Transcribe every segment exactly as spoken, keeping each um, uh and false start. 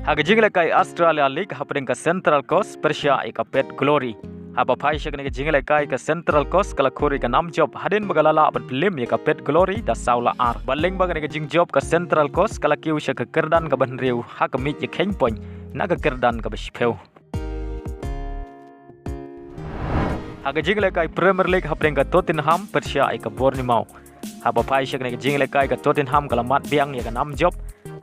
Ha ka jinglehkai Australia League hapdeng ka Central Coast pyrshah ïa ka Perth Glory. Haba phai sha kane ka jinglehkai ka Central Coast ka la khur ïa ka nam jop hadien ba ka la lah ban pynliem ïa ka Perth Glory da saw la ar. Bad lyngba kane ka jingjop ka Central Coast ka la kiew sha ka kyrdan kaba hynriew ha ka miej ïa kheiñ point na ka kyrdan kaba shiphew. Ha ka jinglehkai Premier League hapdeng ka Tottenham pyrshah ïa ka Bournemouth. Haba phai sha kane ka jinglehkai ka Tottenham ka la mad biang ïa ka nam jop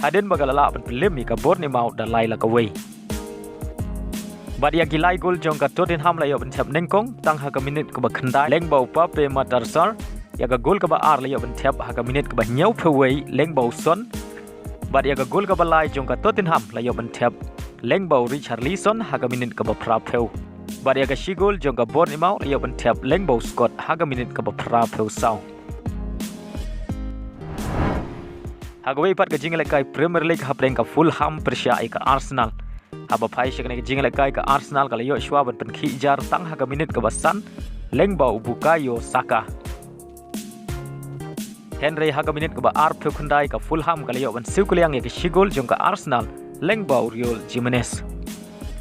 hadien ba ka la lah ban pynliem ïa ka Bournemouth da lai la kawei. Bad ïa ki lai gol jong ka Tottenham la ïoh ban thep nyngkong tang ha ka minit kaba khyndai lyngba u Pape Matar Sarr. Ïa ka gol kaba ar la ïoh ban thep ha ka minit kaba hynñiewphew wei lyngba u Son. Bad ïa ka gol kaba lai jong ka Tottenham la ïoh ban thep lyngba u Richarlison ha ka minit kaba phraphew. Bad ïa ka shi gol jong ka Bournemouth la ïoh ban thep lyngba u Scott ha ka minit kaba phraphew saw. Ha kawei pat ka jinglehkai Premier League hapdeng ka Fulham pyrshah ïa ka Arsenal. Haba phai sha kane ka jinglehkai ka Arsenal ka la ïoh shuwa ban pynkhih jar tang ha ka minit kaba san lyngba u Bukayo Saka. Hynrei ha ka minit kaba arphew khyndai ka Fulham ka la ïoh ban siew kylliang ïa ka shi gol jong ka Arsenal lyngba u Raul Jimenez.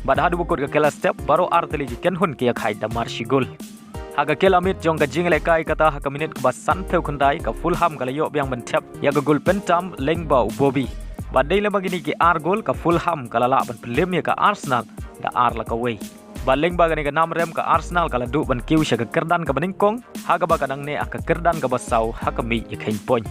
Bad haduh ba kut ka kylla step baroh artylli ki kynhun ki ïa khaid da mar shi gol. Ha ka kylla miet jong ka jinglehkai kata ha ka minit kaba sanphew khyndai ka Fulham ka la ïoh biang ban thep ïa ka gol pyntam lyngba u Bobby. Bad dei lyngba kine ki ar gol ka Fulham ka la lah ban pynliem ïa ka Arsenal da ar la kawei. Bad lyngba kane ka nam rem ka Arsenal ka la duh ban kiew sha ka kyrdan kaba nyngkong ha kaba ka dang neh ha ka kyrdan kaba saw ha ka miej ïa kheiñ point.